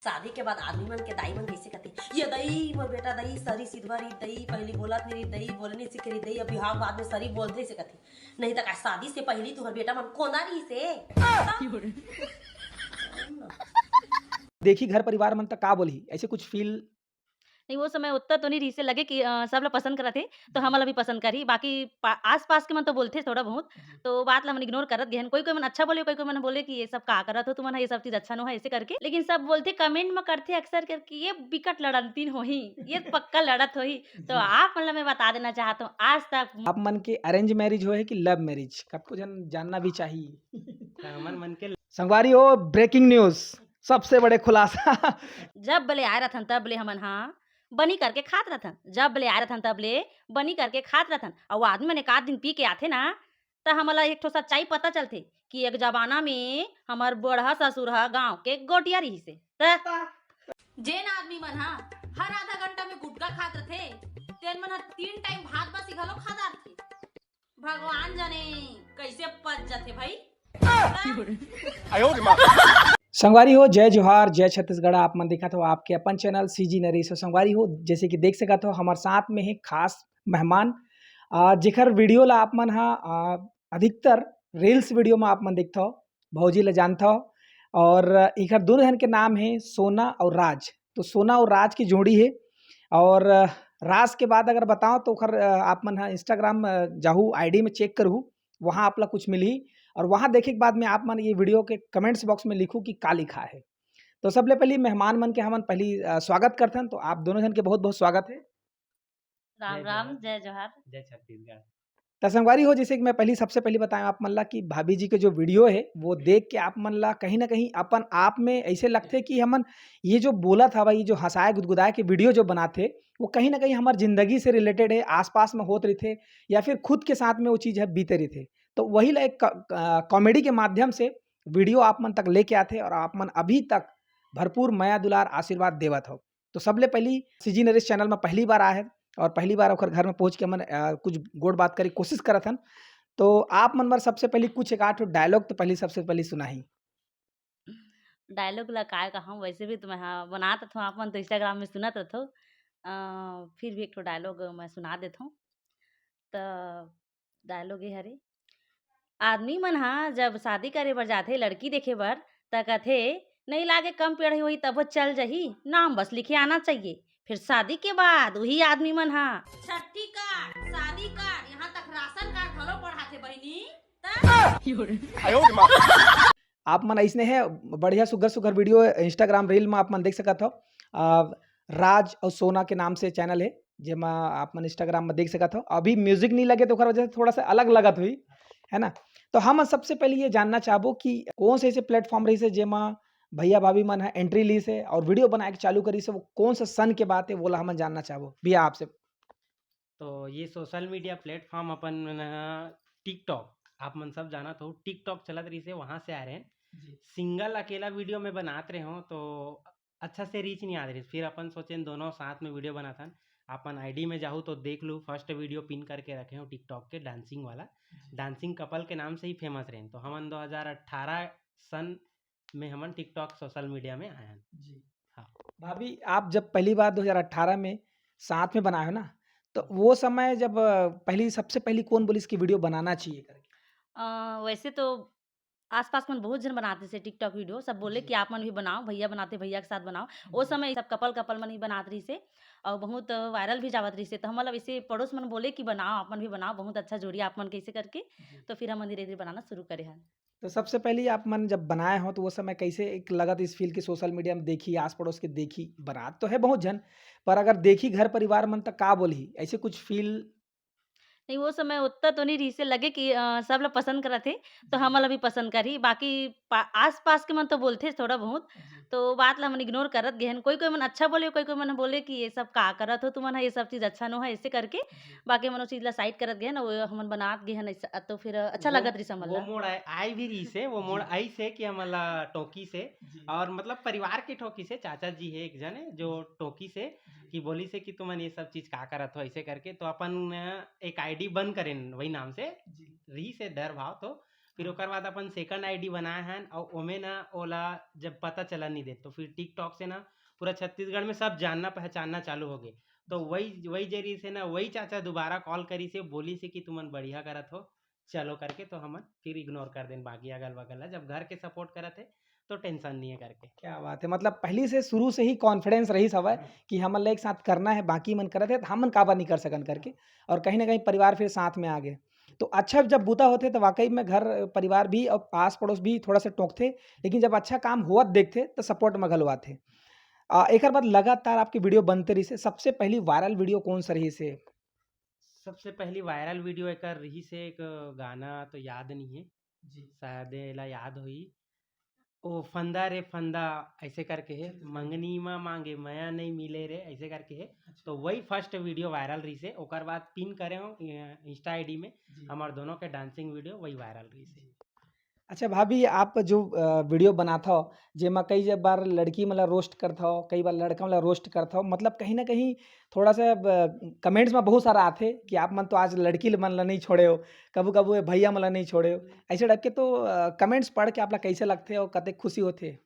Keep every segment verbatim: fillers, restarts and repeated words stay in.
शादी के बाद आदमी मन के दाई मन कइसे कथे, "ये दई, मोर बेटा दई, सरी सिधवा रही दई, पहली बोलत नहीं रही दई, बोले नहीं सीखे रही दई, अब बिहाव के बाद में सरी बोलथे," से कथे। नहीं तो का शादी से पहली तुहर बेटा मन कोंदा रही से? देखी घर परिवार मन त का बोलही, ऐसे कुछ फील? नहीं, वो समय उतना तो नहीं रही से लगे कि अ, सब ला पसंद करत हे, तो हमन ला भी पसंद करही। बाकी पा-, आसपास के मन तो बोलथे थोड़ा बहुत, तो बात ला हमन इग्नोर करत गए हन। कोई कोई मन अच्छा बोले, कोई कोई मन बोले कि ये सब का करत हो तुमन ह, ये सब चीज अच्छा नो है, ऐसे करके। लेकिन सब बोलथे, कमेंट में करथे अक्सर करके, "ये बिकट लड़नतीन होही, ये पक्का लड़त होही।" तो आप मन ला मैं बता देना चाहत हूँ, आज तक आप मन के अरेंज मैरिज होए कि लव मैरिज, कतको झन जानना भी चाही। हमन मन के संगवारी हो, ब्रेकिंग न्यूज, सबसे बड़े खुलासा। जब ले आए रथन तब ले हमन हा बनी करके खात रथन, जब ले आए रथन तब ले बनी करके खात रथन। अउ आदमी मन एक आध दिन पी के आथे ना, त हमला एक ठो सच्चाई पता चलथे कि एक जमाना में हमर बड़हा ससुर ह गांव के गोटिया रिहिसे। त जेन आदमी मन ह हर आधा घंटा में गुटखा खात रथे, तेन मन ह तीन टाइम भात बासी घलो खा डारथे। भगवान जाने कैसे पच जाथे भाई। संगवारी हो, जय जोहार, जय छत्तीसगढ़। आप मन देखत हो आपके अपन चैनल सीजी नरेश। संगवारी हो, जैसे कि देख सकत हो, हमारे साथ में है खास मेहमान, आ, जेकर वीडियो ला आप मन हा, आ, अधिकतर रील्स वीडियो में आप मन देखत हो, भौजी ला जानत हो। और इकर दोनों जन के नाम है सोना और राज। तो सोना और राज की जोड़ी है। और राज के बाद अगर बताओ तो ओकर, आ, आप मन हा इंस्टाग्राम, आ, जाहू, आईडी में चेक करहू, वहाँ आप ला कुछ मिलही। और वहाँ देखे के बाद में आप मन ये वीडियो के कमेंट्स बॉक्स में लिखू कि का लिखा है। तो सबले पहली मेहमान मन के हमन पहली, अ, स्वागत करथन, तो आप दोनों जन के बहुत बहुत स्वागत है। राम राम, जय जोहार। जय छत्तीसगढ़। त संगवारी हो, जैसे कि मैं पहली, सबसे पहली बताया आप मन ला कि भाभी जी के जो वीडियो है, वो देख के आप मन ला कहीं ना कहीं अपन आप में ऐसे लगथे कि हमन ये जो बोलत हवा, ये जो हंसाए गुदगुदाए के वीडियो जो बनाथे, वो कहीं ना कहीं हमार जिंदगी से रिलेटेड है, आसपास में होत रहिथे या फिर खुद के साथ में वो चीज़ है बीते रहिथे। तो वही ला एक क-, अ, कॉमेडी के माध्यम से वीडियो आप मन तक लेके आथे और आप मन अभी तक भरपूर मया दुलार आशीर्वाद देवत हो। तो सबले पहली सीजी नरेश चैनल में पहली बार आए हैं और पहली बार ओकर घर में पहुँच के हमन, अ, कुछ गोठ बात करे कोशिश करत हन। तो आप मन बर सबसे पहली कुछ एक आठ डायलॉग तो पहली, सबसे पहली सुनाही। डायलॉग ला काय कहूँ, वैसे भी तो मैं हा बनात रथों, आप मन तो इंस्टाग्राम में सुनत रथो। अ, फिर भी एक ठो डायलॉग मैं सुना देथों। त डायलॉग ये हरे, आदमी मन हा जब शादी करे बर जाथे लड़की देखे बर, त कथे, "नहीं लागे कम पढ़े होही तभो चल जही, नाम बस लिखे आना चाहिए।" फिर शादी के बाद वही आदमी मन हा छठी कार्ड, शादी कार्ड, यहाँ तक राशन कार्ड घलो पढ़ाथे बहिनी। त आप मन ऐसने है बढ़िया सुग्घर सुग्घर वीडियो इंस्टाग्राम रील में आप मन देख सकत हो। अ, राज और सोना के नाम से चैनल है, जेमा आप मन इंस्टाग्राम में देख सकत हो। अभी म्यूजिक नहीं लगे तो ओकर वजह से थोड़ा सा अलग लगत हुई, है ना? तो हम सबसे पहले ये जानना चाहबो कि कौन से ऐसे प्लेटफॉर्म रही से जेमा भैया भाभी मन है एंट्री ली से और वीडियो बनाए के चालू करी से, वो कौन सा सन के बात है, वो ला हमन जानना चाहबो भैया आपसे। तो ये सोशल मीडिया प्लेटफॉर्म अपन मन ह टिकटॉक, आप मन सब जानत हो, टिकटॉक चलत रहिसे, वहां से आ रहे हैं। जी। सिंगल अकेला वीडियो में बनात रहे हो तो अच्छा से रीच नहीं आत रहिस। फिर अपन सोचेन दोनों साथ में वीडियो बनाथन। अपन आईडी में जाहू तो देख लू, फर्स्ट वीडियो पिन करके रखे हो टिकटॉक के, डांसिंग वाला। डांसिंग कपल के नाम से ही फेमस रहे, तो हमन दो हज़ार अठारह सन में हमन टिकटॉक सोशल मीडिया में आए हन। जी। हाँ। भाभी, आप जब पहली बार दो हज़ार अठारह में साथ में बनाए हो ना, तो वो समय जब, अ, पहली, सबसे पहली कौन बोलिस कि वीडियो बनाना चाहिए करके? अ, वैसे तो आसपास मन बहुत जन बनाते से टिकटॉक वीडियो, सब बोले जी। कि आप मन भी बनाओ, भैया बनाते, भैया के साथ बनाओ। ओ जी। समय सब कपल कपल मन ही बनात रहिसे और बहुत वायरल भी जावत रहिसे। तो हमन ला वैसे पड़ोस मन बोले कि बनाओ, आप मन भी बनाओ, बहुत अच्छा जोड़ी आप मन कैसे करके। जी। तो फिर हमन धीरे धीरे बनाना शुरू करे हन। तो सबसे पहली आप मन जब बनाए हो तो वो समय कैसे एक लगत इस फील की सोशल मीडिया में देखी, आस पड़ोस के देखी, बनात तो है बहुत जन, पर अगर देखी घर परिवार मन तक का बोलही, ऐसे कुछ फील? नहीं, वो समय उतना तो नहीं रहिसे लगे कि, अ, सब ला पसंद करत हे, तो जी। हमन ला भी पसंद करही। बाकी पा-, आसपास के मन तो बोलथे थोड़ा बहुत, जी। तो बात ला हमन इग्नोर करत गए हन। कोई कोई मन अच्छा बोले, कोई कोई मन बोले कि ये सब का करत हो तुमन ह, ये सब चीज अच्छा नो है, ऐसे करके। जी। बाकी हमन वो चीज ला साइड करत गए हन, वो हमन बनात गए हन ऐसा, तो फिर अच्छा वो, लगत रहिस हमन वो ला। मोड़ आए, आए भी रहिसे, वो मोड़ जी। आइसे कि हमन ला टोकिसे, जी। और मतलब परिवार के टोकिसे, चाचा जी है एक जने जो टोकिसे जी। कि बोलिसे कि तुमन ये सब चीज का करत हो ऐसे करके, तो अपन एक आईडी बंद करेन वही नाम से, जी। रहिसे डर भाव, तो फिर ओकर बाद अपन सेकंड आईडी बनाए हन, और ओमे ना ओला जब पता चला नहीं दे, तो फिर टिकटॉक से ना पूरा छत्तीसगढ़ में सब जानना पहचानना चालू हो गए। तो वही वही जरिए से ना वही चाचा दोबारा कॉल करी से बोली से कि तुमन बढ़िया करत हो, चलो करके, तो हमन फिर इग्नोर कर देन बाकी अगल बगल ला। जब घर के सपोर्ट करत है तो टेंशन नहीं है करके। क्या बात है, मतलब पहली से शुरू से ही कॉन्फिडेंस रही हवय कि हमन ला एक साथ करना है, बाकी मन करत है तो हमन काबर नहीं कर सकन करके, और कहीं ना कहीं परिवार फिर साथ में आ गए। तो अच्छा जब बूता होते तो वाकई में घर परिवार भी और पास पड़ोस भी थोड़ा सा टोकथे, लेकिन जब अच्छा काम होवत देखथे तो सपोर्ट में घलो आथे। आ, एकर बाद लगातार आपके वीडियो बनते रही से, सबसे पहली वायरल वीडियो कौन सा रही से? सबसे पहली वायरल वीडियो एकर रही से एक गाना तो याद नहीं है, जी। शायद एला याद होई, ओ फंदा रे फंदा ऐसे करके है, अच्छा, अच्छा। मंगनी मा मांगे मया नहीं मिले रे ऐसे करके है। अच्छा। तो वही फर्स्ट वीडियो वायरल रही से, ओकर बाद पिन करे हो इंस्टा आईडी में, जी। हमार दोनों के डांसिंग वीडियो वही वायरल रही से। जी। अच्छा भाभी, आप जो वीडियो बनात हो, जेमा कई बार लड़की मन ला रोस्ट करत हो, कई बार लड़का मन ला रोस्ट करत हो, मतलब कहीं ना कहीं थोड़ा सा कमेंट्स में बहुत सारा आथे कि आप मन तो आज लड़की मन ला नहीं छोड़े हो, कभू कभू ये भैया मन ला नहीं छोड़े हो, ऐसे टाइप के। तो कमेंट्स पढ़ के आप ला कैसे लगथे और कतेक खुशी होथे?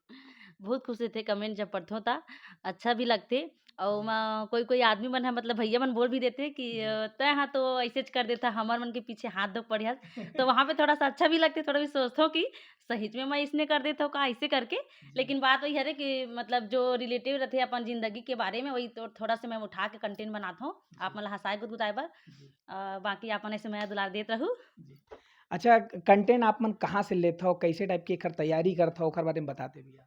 बहुत खुश होथे कमेंट जब पढ़थों ता, अच्छा भी लगथे। और ओमा कोई कोई आदमी मन है, मतलब भैया मन बोल भी देते कि जी। "अ, तय हाँ तो ऐसे कर देता, हमार मन के पीछे हाथ धो पड़िया।" तो वहाँ पे थोड़ा सा अच्छा भी लगते, थोड़ा भी सोचथों कि सही में मैं इसने कर देता हूँ का ऐसे करके। जी। लेकिन बात वही हरे कि मतलब जो रिलेटिव रहते अपन जिंदगी के बारे में, वही तो थोड़ा सा मैं उठा के कंटेंट बनाता हूँ, आप जी। मन ला हंसाए गुदगुदाए बर। जी। अ, बाकी आप मन ऐसे मया दुलार देत रहू। जी। अच्छा, कंटेंट आप मन कहाँ से लेत हो, कैसे टाइप की एकर तैयारी करत हो, ओकर बारे में बताते भैया।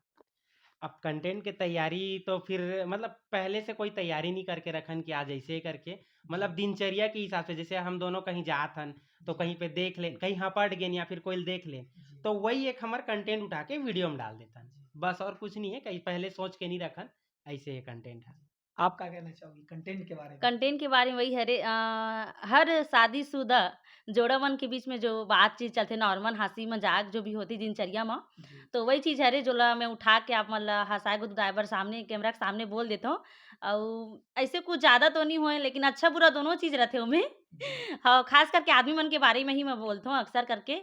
अब कंटेंट के तैयारी तो फिर मतलब पहले से कोई तैयारी नहीं करके रखन कि आज ऐसे करके, मतलब जी। दिनचर्या के हिसाब से, जैसे हम दोनों कहीं जात हन तो जी। कहीं पे देख ले, कहीं हपट गेन या फिर कोई देख ले, जी। तो वही एक हमार कंटेंट उठा के वीडियो में डाल देता हन। जी। बस और कुछ नहीं है, कहीं पहले सोच के नहीं रखन, ऐसे है कंटेंट है। आप क्या कहना चाहोगी कंटेंट के बारे में? कंटेंट के बारे में वही हरे, अ, हर शादीशुदा जोड़ा मन के बीच में जो बातचीत चलथे, नॉर्मल हंसी मजाक जो भी होती दिनचर्या में, जी। तो वही चीज हरे जोला मैं उठा के आप मन ला हंसाए गुदगुदाए बर सामने कैमरा के सामने बोल देता हूँ। और ऐसे कुछ ज्यादा तो नहीं होए, लेकिन अच्छा बुरा दोनों चीज रहते ओमे। जी। हाँ, खास करके आदमी मन के बारे में ही मैं बोलता हूँ अक्सर करके।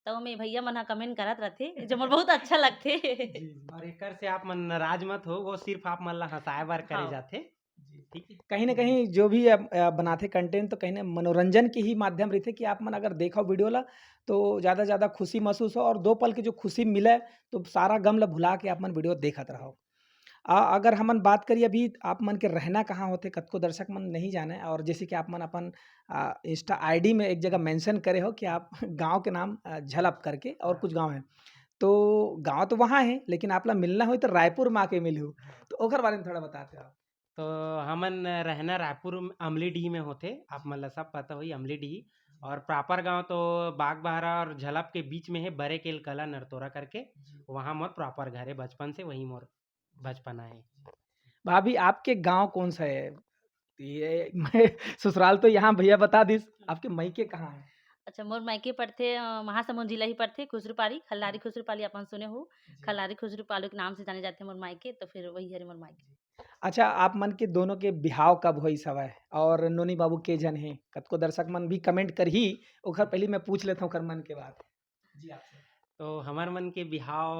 तो ओमे भैया मन ह कमेंट करत रथे, जो मोर बहुत अच्छा लगथे। जी, जी। और एकर से आप मन नाराज मत हो, वो सिर्फ आप मन ला हंसाए बर करे हाँ। जाथे। जी। ठीक है। कहीं ना कहीं जो भी आप, अ, बनाथे कंटेंट, तो कहीं ना मनोरंजन के ही माध्यम रहिथे कि आप मन अगर देखो वीडियो ला, तो ज्यादा से ज्यादा खुशी महसूस हो और दो पल की जो खुशी मिले, तो सारा गम ला भुला के आप मन वीडियो देखत रहो। आ, अगर हमन बात करिए अभी आप मन के रहना कहाँ होथे, कतको दर्शक मन नहीं जाने, और जैसे कि आप मन अपन, आ, इंस्टा आईडी में एक जगह मेंशन करे हो कि आप गांव के नाम, आ, झलप करके और हाँ। कुछ गांव है, तो गांव तो वहाँ है, लेकिन आप ला मिलना हो तो रायपुर में आके मिलहू, हाँ। तो ओकर बारे में थोड़ा बताते हो आप। तो हमन रहना रायपुर में, अमलीडीह में होथे, आप मन ला सब पता होही अमलीडीह, और प्रॉपर गांव तो बागबाहरा और झलप के बीच में है, बरे केल कला नरतोरा करके, जी। वहाँ मोर प्रॉपर घर है, बचपन से वही मोर बचपना है। भाभी, आपके गांव कौन सा है? ये मैं ससुराल तो यहाँ भैया बता दिस, आपके मायके कहाँ है? अच्छा, मोर मायके पड़थे, अ, महासमुंद जिला ही पड़थे, खुसरूपाली, खल्लारी खुसरूपाली अपन सुने हो, जी। खल्लारी खुसरूपाली के नाम से जाने जाथे मोर मायके, तो फिर वही हरे मोर मायके। अच्छा, आप मन के दोनों के बिहाव कब होइस हवय? और नोनी बाबू के झन हे? कतको दर्शक मन भी कमेंट करही, ओखर पहली मैं पूछ लेथंव ओखर मन के बात। जी, आपसे। तो हमर मन के बिहाव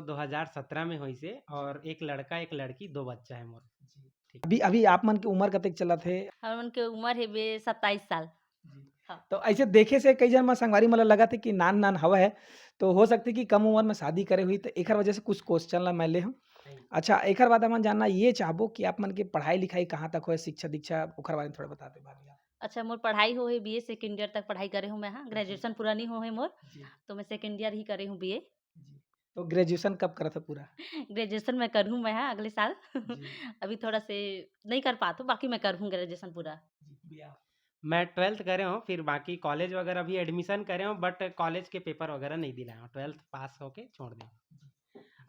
दो हज़ार सत्रह में होइस हे और एक लड़का, एक लड़की, दो बच्चा है मोर। जी। ठीक। अभी, अभी आप मन के उम्र कतेक चलत हे? हमर मन के उम्र हे बे सत्ताईस साल। जी। हाँ। तो ऐसे देखे से कई झन मन संगवारी मन ल लगत हे कि नान नान हवय, तो हो सकथे कि कम उम्र में शादी करे होही, तो एखर वजह से कुछ क्वेश्चन ला मैं ले हूँ। सही। अच्छा, एखर बाद हमन जानना ये चाहबो कि आप मन के पढ़ाई लिखाई कहाँ तक होय, शिक्षा दीक्षा, ओखर बारे में थोड़ा बताते भाभी आप। अच्छा, मोर पढ़ाई हो हे, बीए सेकंड ईयर तक पढ़ाई करे हूँ मैं, हाँ, जी। ग्रेजुएशन पूरा नहीं हो हे मोर, जी। तो मैं सेकंड ईयर ही करे हूँ बीए। जी। तो ग्रेजुएशन कब करत हो पूरा? ग्रेजुएशन मैं करूँ मैं, हाँ, अगले साल। जी। अभी थोड़ा से नहीं कर पात हूँ, बाकी मैं करहूँ ग्रेजुएशन पूरा। जी, भैया। मैं ट्वेल्थ करे हूँ, फिर बाकी कॉलेज वगैरह भी एडमिशन करे हूँ, but कॉलेज के पेपर वगैरह नहीं दिलाया हूँ, ट्वेल्थ पास होके छोड़ दिया।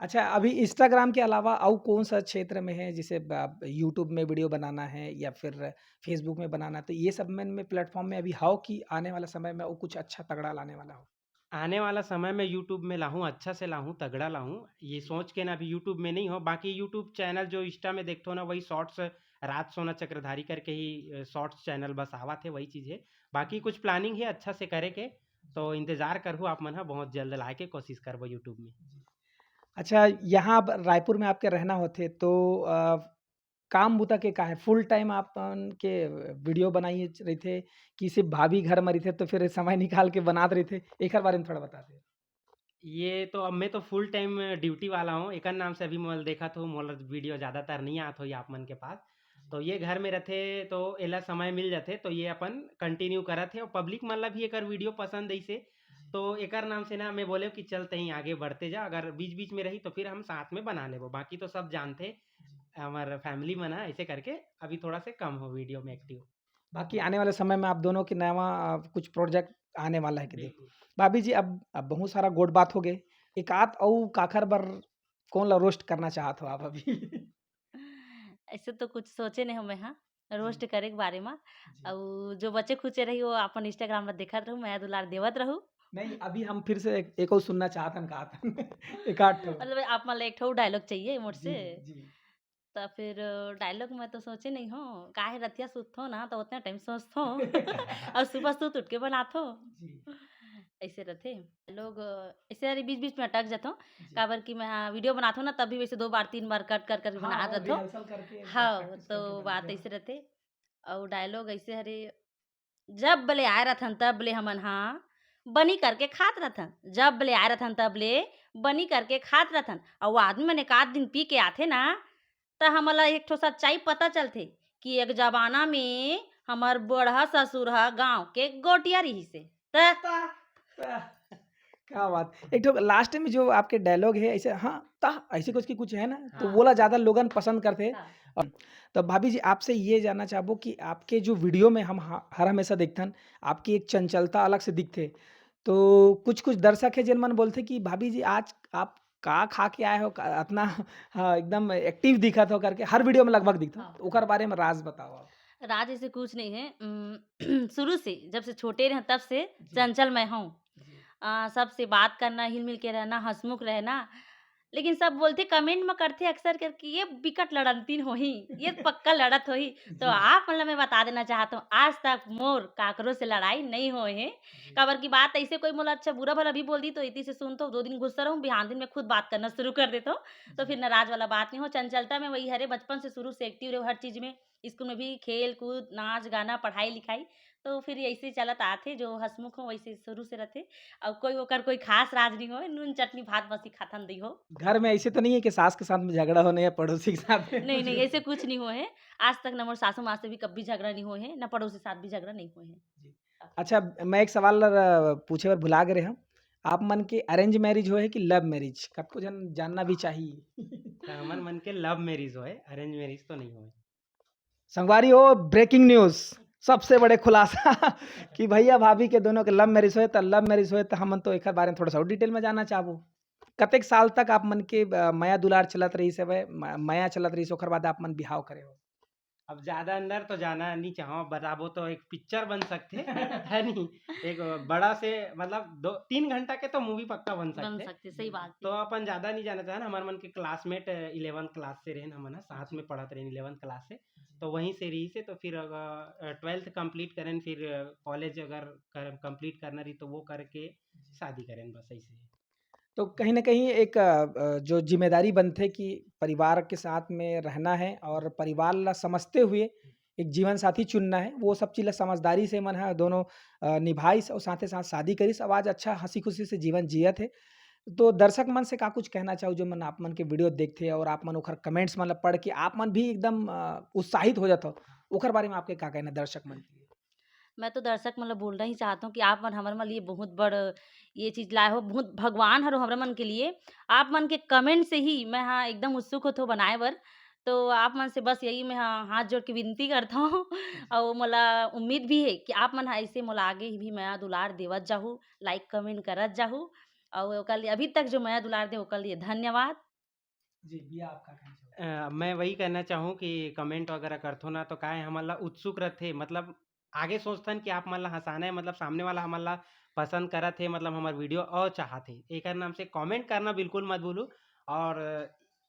अच्छा, अभी Instagram के अलावा अउ कौन सा क्षेत्र में है, जैसे ब-, YouTube में वीडियो बनाना है या फिर Facebook में बनाना है, तो ये सब में, में प्लेटफॉर्म में अभी हो कि आने वाला समय में वो कुछ अच्छा तगड़ा लाने वाला हो? आने वाला समय में YouTube में लाहूँ, अच्छा से लाहूँ, तगड़ा लाहूँ, ये सोच के ना अभी YouTube में नहीं हो, बाकी YouTube चैनल जो Insta में देखथो ना, वही शॉर्ट्स, राज सोना चक्रधारी करके ही, अ, शॉर्ट्स चैनल बस आवत हे, वही चीज़ हे। बाकी कुछ प्लानिंग हे अच्छा से करे के, तो इंतजार करहू आप मन ह, बहुत जल्द लाए के कोशिश करबो YouTube में। अच्छा, यहाँ अब रायपुर में आपके रहना होथे तो अ, काम बुता के का है, फुल टाइम आप मन के वीडियो बनाई रहिथे कि सिर्फ भाभी घर में रहिथे तो फिर समय निकाल के बनात रहिथे, एकर बारे में थोड़ा बता दे। ये तो अब मैं तो फुल टाइम ड्यूटी वाला हूँ, एकर नाम से अभी मोला देखत हो, मोला वीडियो ज्यादातर नहीं आत होही आप मन के पास। तो ये घर में रहथे तो एला समय मिल जाथे, तो ये अपन कंटिन्यू करत हे। और पब्लिक मन ला भी एकर वीडियो पसंद आइसे, तो एकर नाम से ना मैं बोले कि चल तहीं आगे बढ़ते जा, अगर बीच बीच में रही तो फिर हम साथ में बना लेबो। बाकी तो सब जानथे हमर फैमिली मन ह, ऐसे करके अभी थोड़ा से कम हो वीडियो में एक्टिव। बाकी आने वाले समय में आप दोनों के नवा अ, कुछ प्रोजेक्ट आने वाला है कि देख। बिल्कुल। भाभी जी, अब अब बहुत सारा गोठ बात हो गए, एक आध अउ काखर बर कौन ला रोस्ट करना चाहत हो आप अभी? ऐसे तो कुछ सोचे नहीं हूँ मैं, हाँ, रोस्ट जी। करे के बारे में। जी। अउ जो बचे खुचे रही वो अपन इंस्टाग्राम में देखत रहू, मया दुलार देवत रहू। नहीं, अभी हम फिर से एक, एक और सुनना चाहत हन, कहा था एक आध ठो। मतलब आप मन ला एक ठो डायलॉग चाहिए मोर जी, से। जी। तो फिर डायलॉग में तो सोचे नहीं हो, काहे रतिया सुतथो ना तो उतना टाइम सोचथो और सुबह सुत उठ के बनाथो। जी। ऐसे रहथे लोग। ऐसे अरे बीच बीच में अटक जाथो, जी। काबर कि मैं हाँ वीडियो बनाथो ना, तब भी वैसे दो बार तीन बार कट कर कर हाँ, बनात वो रहथो। रिहर्सल करके हाँ, प्रैक्टिस तो करके बात बनाते हो। ऐसे रहथे। और डायलॉग ऐसे हरे, जब ले आए रथन तब ले हमन हाँ बनी करके खात रथन, जब ले आए रथन तब ले बनी करके खात रथन। और वो आदमी मन एक आध दिन पी के आथे ना, त हमला एक ठो सच्चाई पता चलथे कि एक जमाना में हमर बूढ़ा ससुर ह गांव के गोटिया रिहिसे। त ता, ता, क्या बात। एक ठो लास्ट में जो आपके डायलॉग है, ऐसे, हाँ, ता, ऐसे कुछ की कुछ है ना, तो हाँ। वो ला ज्यादा लोगन पसंद करथे। हाँ। और तो भाभी जी, आपसे ये जानना चाहबो कि आपके जो वीडियो में हम ह-, हर हमेशा देखथन, आपकी एक चंचलता अलग से दिखथे। तो कुछ कुछ दर्शक है जिन मन बोलथे कि भाभी जी, आज आप का खा के आए हो, का-, अतना हाँ, एकदम एक्टिव दिखत हो करके हर वीडियो में लगभग दिखत हो। हाँ। ओकर बारे में राज बताओ आप। राज ऐसे कुछ नहीं है। उम, शुरू से, जब से छोटे रहे तब से जी। चंचल मैं हूँ। जी। आ, सबसे बात करना, हिल मिल के रहना, हंसमुख रहना। लेकिन सब बोलथे, कमेंट में करथे अक्सर करके, "ये बिकट लड़नतीन होही, ये पक्का लड़त होही।" तो जी। आप मन ला मैं बता देना चाहत हूँ, आज तक मोर काकरो से लड़ाई नहीं होए हे। जी। काबर की बात ऐसे कोई मोला अच्छा बुरा भला भी बोल दी तो इति से सुन तो दो दिन गुस्सा रहूँ, बिहान दिन मैं खुद बात करना शुरू कर देता हूँ। तो जी। फिर नाराज वाला बात नहीं हो। चंचलता में वही हरे, बचपन से शुरू से एक्टिव रहे हर चीज में, स्कूल में भी खेल कूद, नाच गाना, पढ़ाई लिखाई, तो फिर ऐसे चलत आथे। जो हंसमुख हो वैसे शुरू से रहथे। और कोई ओकर कोई खास राज नहीं हो, नून चटनी भात बस ही खाथन दी हो। घर में ऐसे तो नहीं है कि सास के साथ में झगड़ा होने या पड़ोसी के साथ में नहीं नहीं, कुछ? ऐसे कुछ नहीं हुए है। आज तक न मोर सासू माँ से भी कभी झगड़ा नहीं हुए है, न पड़ोसी के साथ भी झगड़ा नहीं हुए है। अच्छा, मैं एक सवाल र-, पूछे बर भुला गए हम। आप मन के अरेंज मैरिज होए है कि लव मैरिज? कतको जन जानना भी चाहिए। तो हमर मन के लव मैरिज होए, अरेंज मैरिज तो नहीं होए। संगवारी हो, ब्रेकिंग न्यूज, सबसे बड़े खुलासा कि भैया भाभी के दोनों के लव मैरिज होए, तो लव मैरिज होए तो हमन तो एकर बारे में थोड़ा सा और डिटेल में जानना चाहबो। कतेक साल तक आप मन के अ, मया दुलार चलत रहिस हवय, म-, मया चलत रहिस, ओकर बाद आप मन बिहाव करे हो? अब ज्यादा अंदर तो जाना नहीं चाहो, बताबो तो एक पिक्चर बन सकथे, है नहीं? एक बड़ा से, मतलब, दो तीन घंटा के तो मूवी पक्का बन बन सकथे। सकथे, सही बात तो है। अपन ज्यादा नहीं जाना चाहन, हमारे मन के क्लासमेट इलेवन क्लास से रहन, हमन ह साथ में पढ़त रहन इलेवन क्लास से, तो वहीं से रही से, तो फिर अगर ट्वेल्थ कंप्लीट करें, फिर कॉलेज अगर कर, कंप्लीट करना रही तो वो करके शादी करें, बस ऐसे ही। तो कहीं ना कहीं एक अ, अ, जो जिम्मेदारी बनथे कि परिवार के साथ में रहना है और परिवार ला समझते हुए एक जीवन साथी चुनना है, वो सब चीज ला समझदारी से मन ह दोनों अ, निभाइस और साथे साथ शादी करिस। अब आज अच्छा हंसी खुशी से जीवन जियत है। तो दर्शक मन से का कुछ कहना चाहो जो मन आप मन के वीडियो देखथे और आप मन ओखर कमेंट्स मन ला पढ़ के आप मन भी एकदम अ, उत्साहित हो जात हो, ओखर बारे में आपके का कहना दर्शक मन के लिए? मैं तो दर्शक मन ला बोलना ही चाहत हूँ कि आप मन हमर मन लिए बहुत बड़ ये चीज लाए हो, बहुत भगवान हरो हमर मन के लिए। आप मन के कमेंट से ही मैं हाँ एकदम उत्सुक होत हो बनाए बर। तो आप मन से बस यही मैं हाँ हाथ जोड़ के विनती करता हूँ और मोला उम्मीद भी है कि आप मन ऐसे मोला आगे भी मया दुलार देवत जाहू, लाइक कमेंट करत जाहू और ओकर लिए अभी तक जो मया दुलार दे ओकर लिए धन्यवाद। जी, भैया, आप का कहना चाहोगे? अ, मैं वही कहना चाहूँ कि कमेंट वगैरह करथो ना, तो काहे हमन ला उत्सुक रथे, मतलब, आगे सोचथन कि आप मन ला हंसाना है, मतलब, सामने वाला हमन ला पसंद करत हे, मतलब, हमर वीडियो और चाहत हे, एकर नाम से कमेंट करना बिल्कुल मत भूलू। और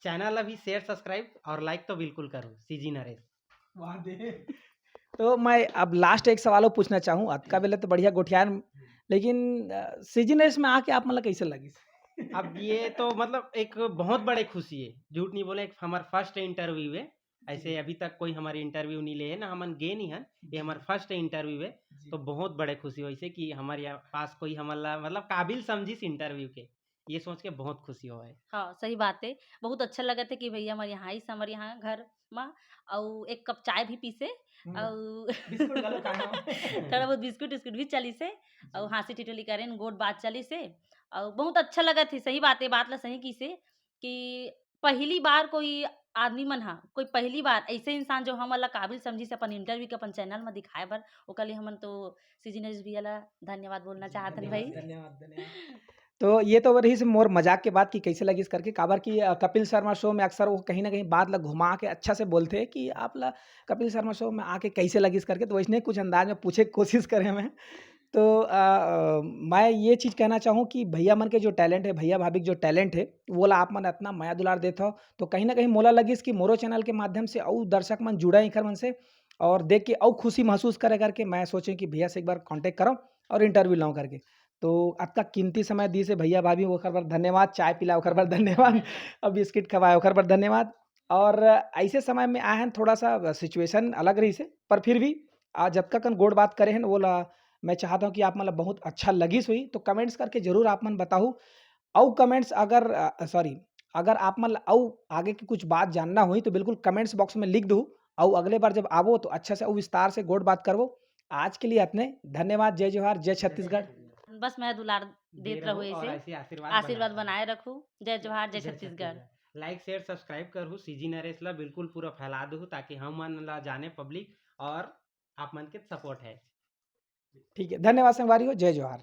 चैनल ला भी शेयर, सब्सक्राइब और लाइक तो बिल्कुल करो, सीजी नरेश। वाह दे। तो मैं अब लास्ट एक सवाल और पूछना चाहूँ, अतका बेले तो बढ़िया गोठियान लेकिन सीजी नरेश में आके आप मन ला कैसे लगिस? अब ये तो मतलब एक बहुत बड़े खुशी है, झूठ नहीं बोले, एक हमार फर्स्ट इंटरव्यू है। ऐसे अभी तक कोई हमारे इंटरव्यू नहीं ले है ना, हमन गे नहीं हन, ये हमार फर्स्ट इंटरव्यू है। तो बहुत बड़े खुशी होइसे कि हमारे यहाँ पास कोई हमन ला मतलब काबिल समझिस इंटरव्यू के, ये सोच के बहुत खुशी होए। हाँ, सही बात है। बहुत अच्छा लगत है कि भैया हमारे यहाँ आइस, हमारे यहाँ घर मा, अउ एक कप चाय भी पीसे, हम्म, अउ बिस्कुट घलो खाए हो। थोड़ा बहुत बिस्कुट उस्कुट भी चलिसे, अउ जी। हाँसी ठिठोली करेन, गोठ बात चलिसे, अउ बहुत अच्छा लगत है। सही बात है, बात ला सही किसे कि पहली बार कोई आदमी मन हा, कोई पहली बार ऐसे इंसान जो हमन ला काबिल समझिस अपन इंटरव्यू के अपन चैनल में दिखाए बर, ओकर लिए हमन तो सीजी नरेश भैया ला धन्यवाद बोलना जी, चाहत हन धन्यवाद, भाई। धन्यवाद, धन्यवाद। तो ये तो रहिस मोर मजाक के बात कि कैसे लगिस करके, काबर कि अ, कपिल शर्मा शो में अक्सर वो कहीं ना कहीं बात ला घुमा के अच्छा से बोलते हैं कि आप ला कपिल शर्मा शो में आके कैसे लगिस करके, तो वैसने कुछ अंदाज में पूछे के कोशिश करे मैं। तो अ, अ, मैं ये चीज़ कहना चाहूँ कि भैया मन के जो टैलेंट है, भैया भाभी के जो टैलेंट है, वो ला आप मन इतना मया दुलार देत हो, तो कहीं ना कहीं मोला लगिस कि मोरो चैनल के माध्यम से अउ दर्शक मन जुड़ा एकर मन से, और देख के अउ खुशी महसूस करे करके मैं सोचे कि भैया से एक बार कॉन्टैक्ट करो और इंटरव्यू लाऊं करके। तो अतका कीमती समय दी से भैया भाभी ओकर बर धन्यवाद, चाय पिला ओकर बर धन्यवाद, और बिस्किट खवाए ओकर बर धन्यवाद। और ऐसे समय में आए हैं, थोड़ा सा सिचुएशन अलग रही से, पर फिर भी आज जतका कन गोठ बात करे हैं वो ला मैं चाहता हूँ कि आप मन ला बहुत अच्छा लगिस होही, तो कमेंट्स करके जरूर आप मन बताहू। अउ कमेंट्स अगर सॉरी, अगर आप मन ला अउ आगे की कुछ बात जानना होही तो बिल्कुल कमेंट्स बॉक्स में लिख दू। अउ अगले बार जब आवो तो अच्छा से अउ विस्तार से गोठ बात करबो। आज के लिए इतने, धन्यवाद, जय जोहार, जय छत्तीसगढ़। बस मैं दुलार देत रहू और ऐसे। ऐसे आशीर्वाद आशीर्वाद बनाए बनाए रखू। जय जोहार, जय छत्तीसगढ़। लाइक शेयर सब्सक्राइब करू सीजी नरेश ला, बिल्कुल पूरा फैला दू ताकि हम मन ला जाने पब्लिक और आप मन के सपोर्ट है। ठीक है, धन्यवाद संगवारी हो, जय जोहार।